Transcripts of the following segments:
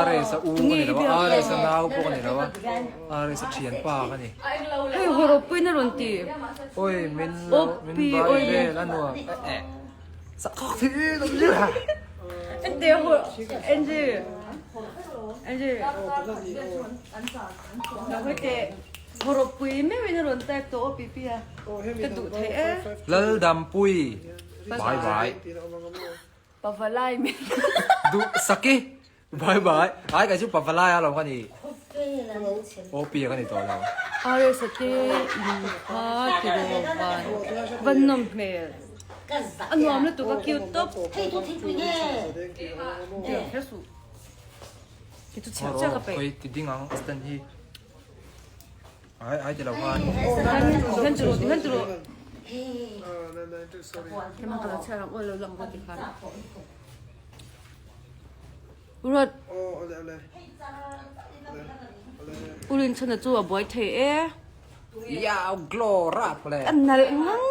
RS a u ka ni lo a, RS a nau pawh ka ni lo a, RS a thianpa ka ni. Hei hawrawppuiin a rawn ti. Oi min lo min bai vel a nuam eh eh. Sakhawk thil a ni a. Ente hawr Angie Angie Hawite hawrawppui meuhin a rawn type tawh aw pipi a ka duh thei e. Laldampui bye bye. Pavalai min. Duh saki bye bye. Ai kai chu pavalai a lo ka ni. OP ka ni tawh lo. RS a te in kha tiraw van van nawm hmel. A nuam lutuk a cute tawp. Kei chu chhiar chiah ka peih. Khawi ti ding ang stand hi. Ai ai ti lo khan. Hian ti rawh hian ti rawh. Hema ka lo chhiar ang aw lo lang bawk ti khan. Ruat. Urin chhana chu a buai thei e. Yaw glow rap le. An nalh ngang.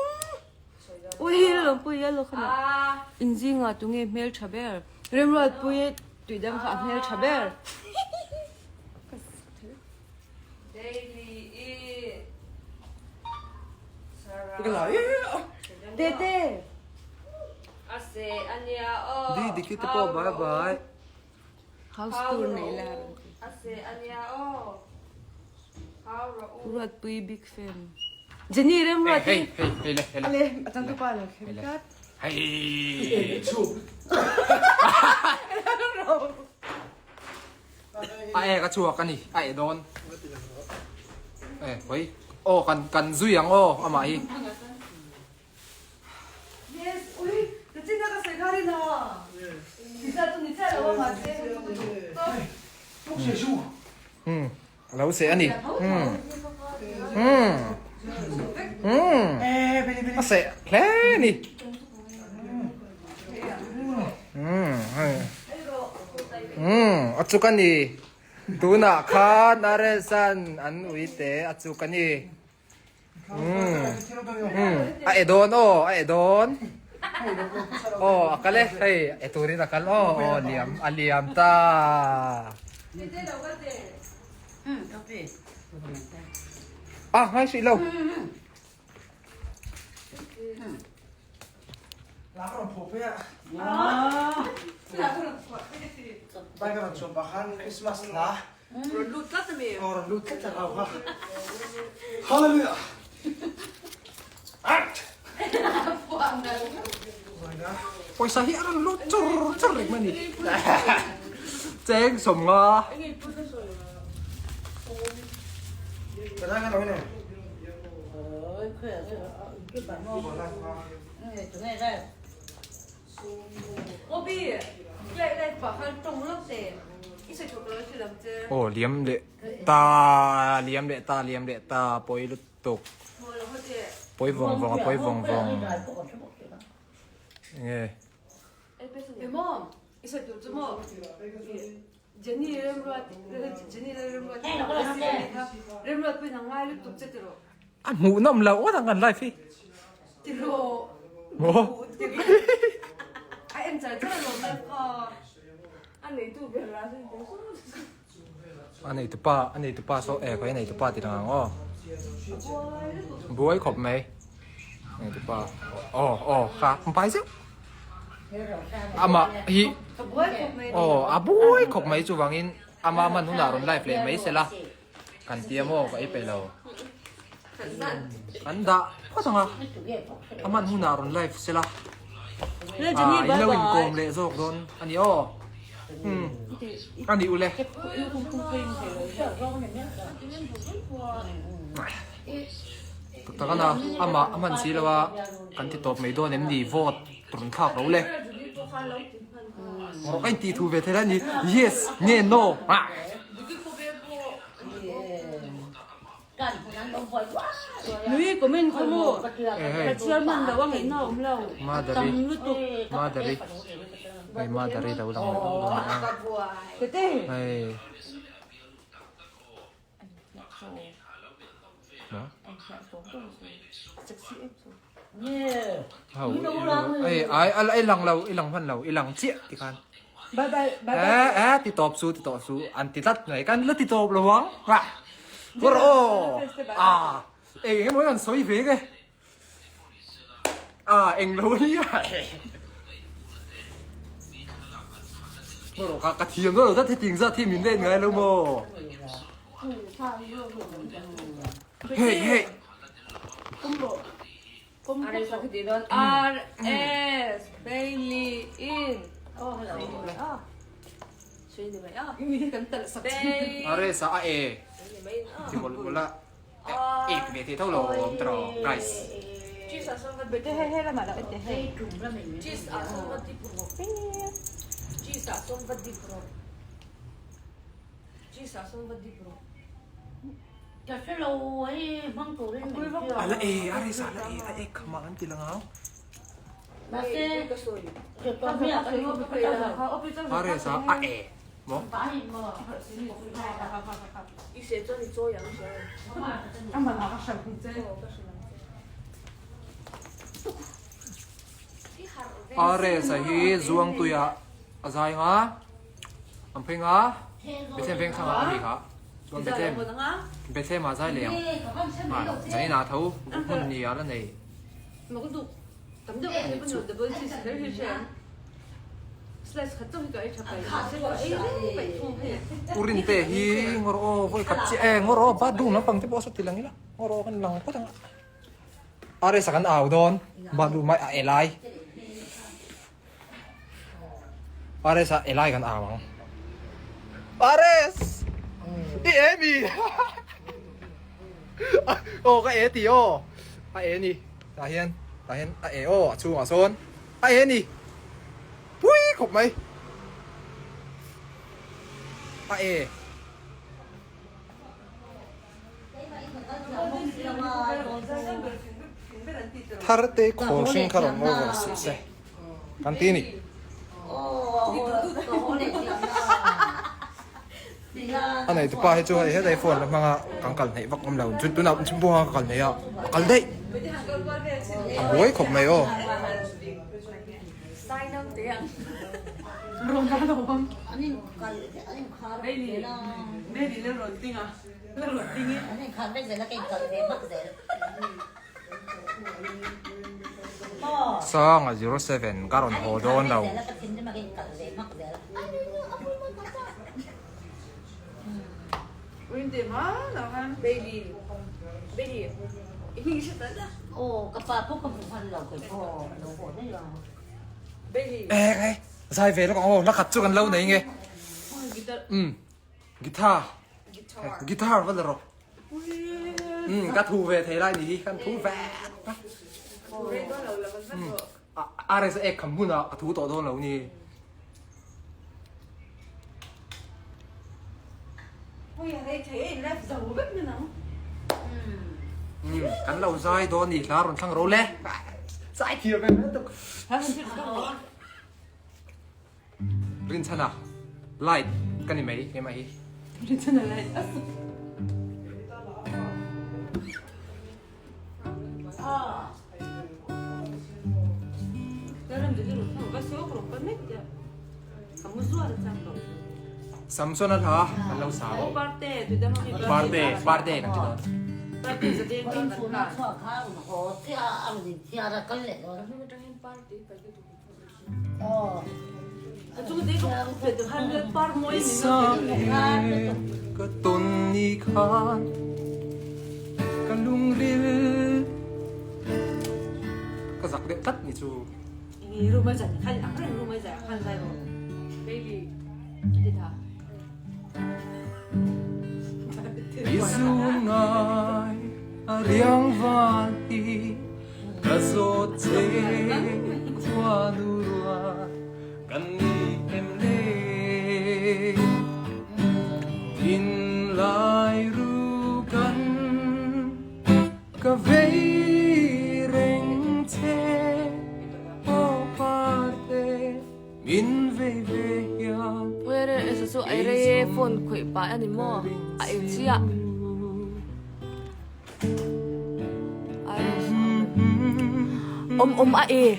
Ui lo pui a lo khana. Inzinga tunge hmel tha ber. Remruat pui tuidang kha a hmel tha ber. Tete. Di diki te pawh bye bye. House tour nei la. Ruatpui big fan. Jenny Remruat. Hey hey hey le hey le. Ale atang tu pa lo khem kat. Hey. A ek a chhuak a ni, a eh dawn. Eh, hawi. Aw, kan kan zui ang aw, amah hi. Yes, ui, ka chin a ka sawi kha rin a. Pizza chu ni chiah lo a mahse. Hmm, a lo seh a ni. Hmm. Hmm. Hmm. A seh hle a ni. A chuk a ni. Tunah khan RS-a'n an uite a chuk a ni. A e dawn aw, a e dawn. Aw, a kal e, hei e turin a kal aw, aw liam a liam ta. A ngai hrih lo. Pawisa hi a rawn lut chur chur reng mai a ni. Cheng 50. Aw liam leh ta liam leh ta liam leh ta pawi lutuk pawi vawng vawng a pawi vawng vawng enge. Jenny Remruat Jenny Remruat Remruat pawhin a ngai lutuk che tiraw. A hmuhnawm loh ngawt ang kan live hi. Tiraw. Maw. A en char char alawm live kha. A neitu ber lah chuan bo A neitu pa a neitu pa saw eh khawi a neitu pa ti lang ang aw. Buai khawp mai. Neitu pa aw aw kha pai zeuh. Amah hi aw a buai khawp mai chuvangin ama hman hunah rawn live leh mai sela kan tia maw ka ei peih lo kan dah phawt ang a a hman hunah rawn live sela ah in lo inkawm leh zawk dawn a ni aw umm a ni ule. Tak tak ana amah a hman si lo a kan ti tawp mai dawn em ni vote rawn thlak lo le rawh ka intih thu ve thei la ni yes nge no ah Nui comment kha maw ka chhiar hman lo a ngaihna a awm lo tam lutuk Madari hei Madari lo lang leh dawn a hei Ho ei ai a i lang lo i lang hman lo i lang chiah ti khan. Bye bye bye bye. Eh eh ti tawp su ti tawp su an ti tlat mai kan la ti tawp lo ang. Bawr aw ah eng emaw an sawi ve nge. Ah eng lo ania. Bawr aw ka ka thiam lo zat heting zat hi min len ngai lo maw. Hey hey. R S Bailey in R S a e ti mawlh mawlh a e ti ve thei tho lo awm tawh guys. A la e a resa a la e a ek kha mah an ti lang ang. A resa a e maw. A resa hi zuangtuiah a zai nga. An phei nga Bethlehem veng thlang ah a ni kha. Chuan Bethlehem Bethlehem ah zai leh ang. Zanin ah tho hmun ni ah la nei. U Rinte hi ngawr aw vawi khat chiah e ngawr aw bathroom lampang te pawh a saw ti lang ila ngawr aw kan lang phawt ang a. RS a kan au dawn bathroom a e lai. Paris ah Eli kan au ang. Paris! I e mi! Aw ka e ti aw. A e ni. Tah hian, tah hian a e aw a chhungah sawn. A e ni. Pui khawp mai. A e. Tharte khawl hring kha rawn over suh se kan ti a ni. A neitu pa hi chu hei hetlai phone la hmanga kan kal hneih vak awm lo chu tunah chhungbuanga ka kal hneih a a kal daih a buai khawp mai aw. Sanga 07 ka rawn haw dawn lo. Ek ei zai ve lawk ang aw la khat chu kan lo nei nge um guitar guitar va la rawh um ka thu ve thei lai ni hi kan thu ve um a rsa ek kham hmun ah ka thu tawh dawn lo ni. Kan lo zai dawn ni hla rawn thlang ro le. Zai thiam em em tuk. Rinchhana light ka ni mai keimah hi. Rinchhana light. Samson a hla kan lo sa bawk. Parte, parte kan ti dawn. Ka tawn ni khan ka lungril ka zak deuh tlat ni chu. I zun ngai a riang van hi Ka zawt che khuanu ruat kan ni em le Thin lai ru kan ka vei reng che Aw parte min vei ve hian Where is chu ai rei phone khawih pah ani maw a ei chiah. Awm awm a e.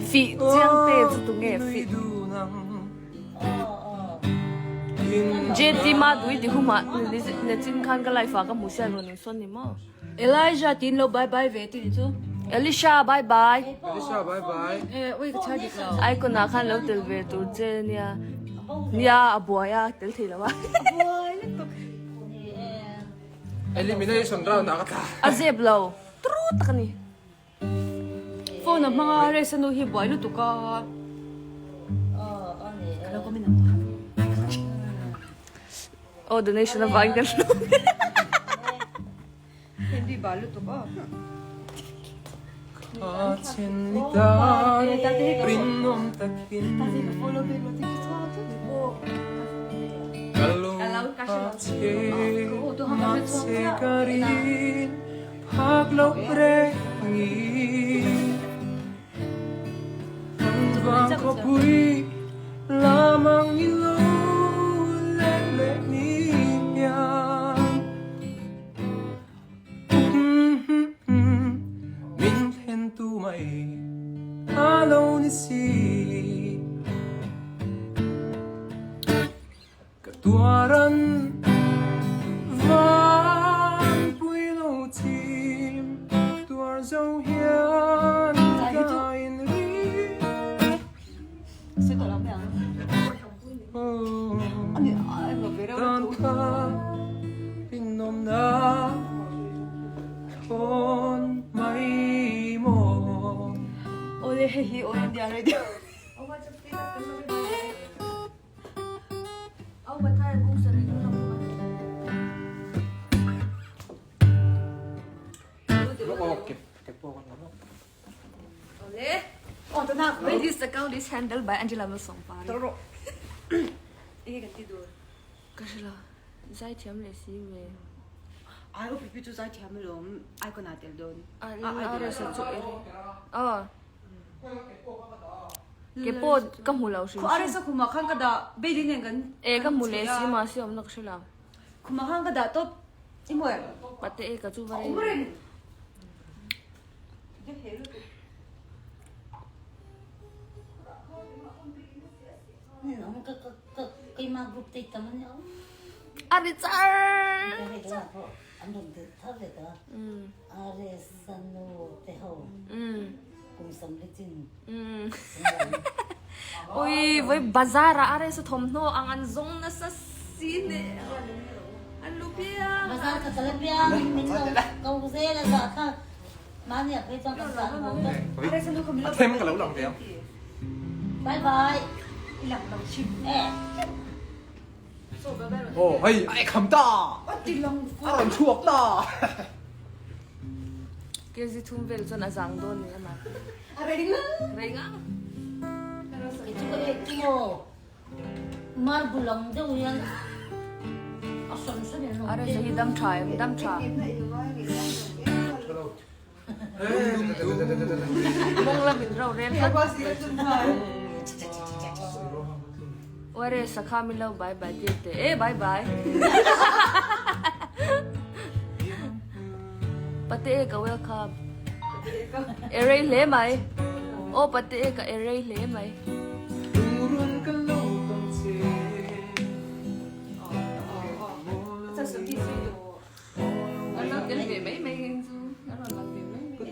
Fih chiang te chu tunge fih. JT ma dui ti humah nachin khan ka life ah ka hmu sian rawn insawn ni maw. Elijah tiin lo bye bye ve ti ni chu. Elisha bye bye. Elisha bye bye. Eh ui ka chhar dik lo. Icon ah khan lo tel ve tur che nia. Nia a buai a tel thei lo a. A buai lutuk. Elimination round ah ka tla. A zep lo. Tru tak a ni. Phone a hmang a Resa nu hi buai lutuk a. Ka lo comment ang. Aw donation avangin kan hlawm. Henry bal lutuk aw. Min thlen tu mai a lo ni si. Ka tuaran van pui lo chim tuar zo hian ka in ri. Tan kha rinawmna thawn mai maw. Awle hei hi All India Radio. This account is handled by Angela Malsawmpari. Ka hre lo. Zaithiam leh si ve. Ai OPP chu zaithiam alawm icon ah tel dawn. A resa chu ere. Aw. Ke pawh ka hmu lo hrim hrim. A resa khumah khan ka dah baby nen kan. E ka hmu leh si mahse awmna ka hre lo. Khumah khan ka dah tawp. I hmu em? Pate e ka chu va rei. A ri char char. Ui voi bazar ah a resa thawmhnaw ang an zawng nasa si ne an lu piang. A them ka lo lang ve ang. Aw hei a ekham ta! A rawn chhuak ta! Kg thum vel chuan a zang dawn ni ama. A rei ngang. Rei ngang. A rei hi dam tha em dam tha. Mawng lam in ro rel tlat. Ware sakha min lo bye bye tir teh e bye bye. Pate e ka welcome. E rei hle mai. Aw pate e ka e rei hle mai. An lo tel ve mai mai ngeng chu an rawn lang ve mai mai.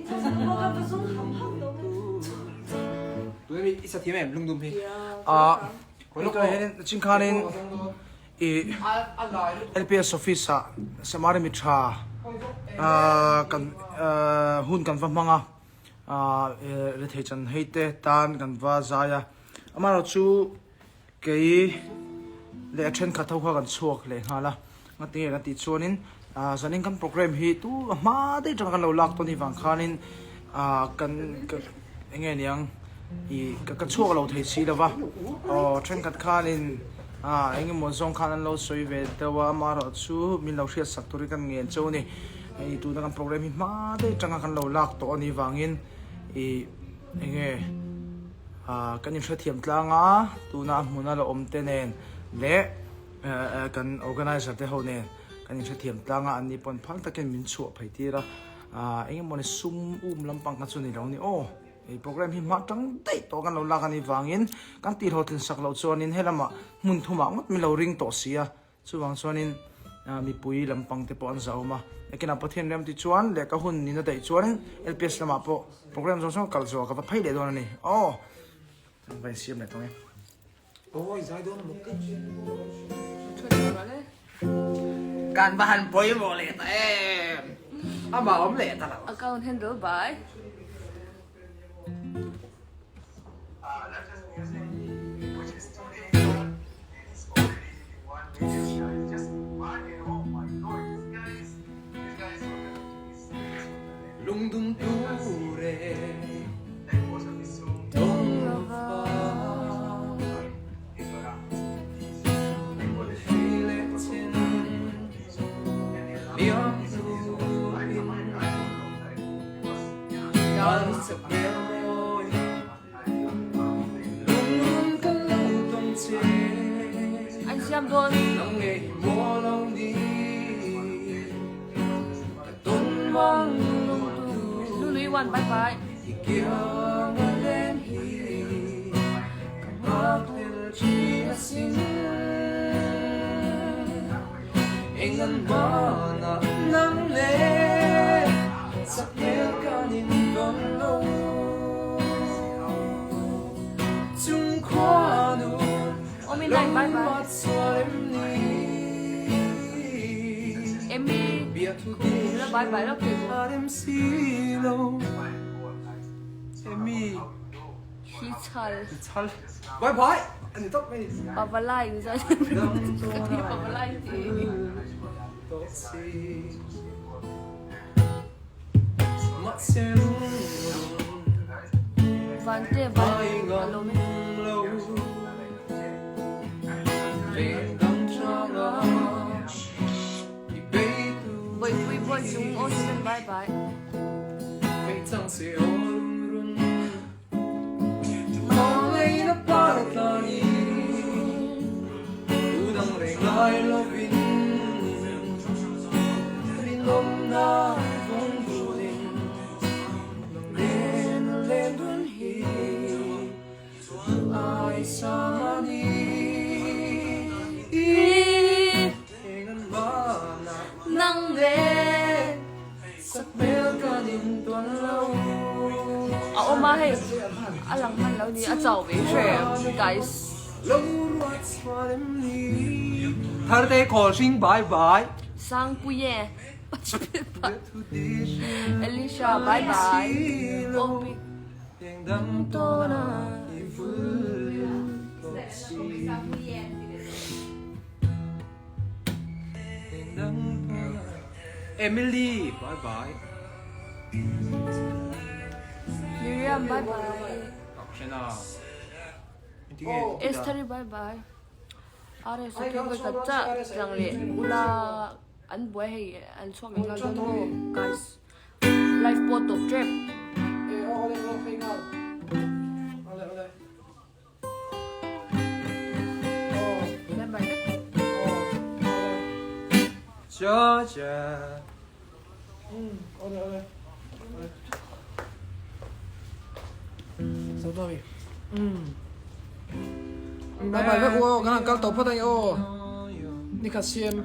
Tuna mi i sa thiam em lungdum hi. A tunah hianin chin khanin i LPS office ah Samari mi tha kan hun kan va hmang a rethei chan hei te tan kan va zai a amaherawhchu Kei leh a thenkhat ho kha kan chhuak leh nghal a, ngatinge kan tih chuanin zanin kan programme hi tu a hma daih atanga kan lo lak tawn hi vang khanin kan. Enge niang i ka ka chhuak lo thei si lova aw thenkhat khanin ah engemaw zawng khan an lo sawi ve deuh a amaherawh chu min lo hriat sak turin kan ngen cheu a ni hei tuna kan program hi hma daih atanga kan lo lak tawh a nih vangin i enge ah kan inhrethiam tlang a tuna a hmuna la awm te nen leh kan organizer te ho nen kan inhrethiam tlang a an ni pawn phal takin min chhuah phei tir a. Ahh eng emaw ni sum um lampang kha chu ni lo ni aw. Hei program hi hma tang daih tawh kan lo lak a nih vangin kan tih hlawhtlin sak loh chuanin helamah hmun thumah ngawt min lo ring tawh si a, chuvang chuanin mipui lampang te pawh an zahawm a. Nakinah Pathian rem ti chuan leh ka hun nina daih chuanin LPS lamah pawh program zawng zawng kal zawh ka va phei leh dawn a ni aw. Va insiam leh tawng e. Kan va han pawimawh leh ta em! Amah awm leh ta lo. Account handle by. Lungdum tur e tawng lova Hri leh chin liam turin Kan chak hmel mawi Lungrun kan lo tawng che An siam dawn. Nang ngei hi maw lo ni Ka tawn mang lo tu Lului one bye bye. I kiang a len hi Ka nghak hlel thin asin Eng an hmanah nang leh chak hmel kan intawn lo Chung khuanu Omi nine bye bye. lo sual em ni Emmy Biathu la bye bye lo ke bo. a rem si lo Emmy Hi chal. Chal bye bye ani tawp mai. Pavalai ni zan. Ka ti pavalai ti. Vante van a lawm e. Bawihpui bawi chung aw seven bye bye. Nang nen A awm a hei a lang hman lo ni a chau ve hre guys. Tharte khawl hring bye bye. Sangpui e Elisha bye bye. Opi. Emily bye bye. Miriam bye bye. Estheri bye bye. RS a keng ka cha tlang leh ula an buai hei an chhuak leh nghal dawn maw guys. Live pawh tawp tep. Georgia. Bye bye vek u aw, kan han kal tawh phawt a ni aw. Ni khat siam.